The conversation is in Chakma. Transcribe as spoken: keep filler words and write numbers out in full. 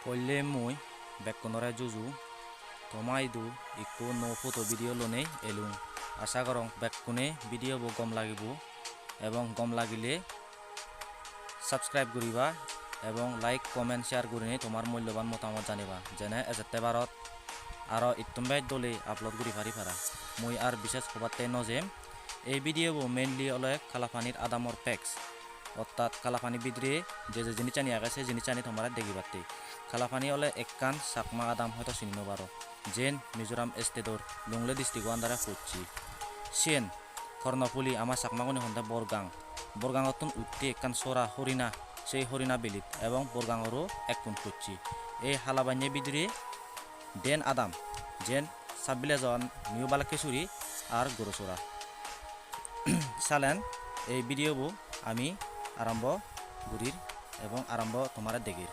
Poille mui bekkunore juju, toma idu ikko nuo photo video lonei elung. Asa gorong bekkune video bo gom lagibo, ebong gom lagile subscribe guriba ebong like, comment, share gurinei tomar mulloban motamot janiba, jene ejette barot aro ittum bej dole upload guri pari para. Mui ar bishes hobatte no jem. Ei video bo mainly ole Kalapanir adamor facts, ottat Kalapani bidire je je jinissani age, se jinissani tomare degibatte. Kalapani ole ekkan Chakma adam, hoito sini no paro, jen Mizoram state-or Lunglei district-o under-e pocche. Siyen Kornopuli, ama Chakmagune honde Borgang. Borgangottun utte ekkan sora Horina, sei Horina belit ebong Borgangoro ekkun pocche. Ei Halabanye bidire den adam, jen sub-village-an New Balakkesuri ar Gorosora. Salen ei video bo ami arombo gurir ebong arombo tomare degir.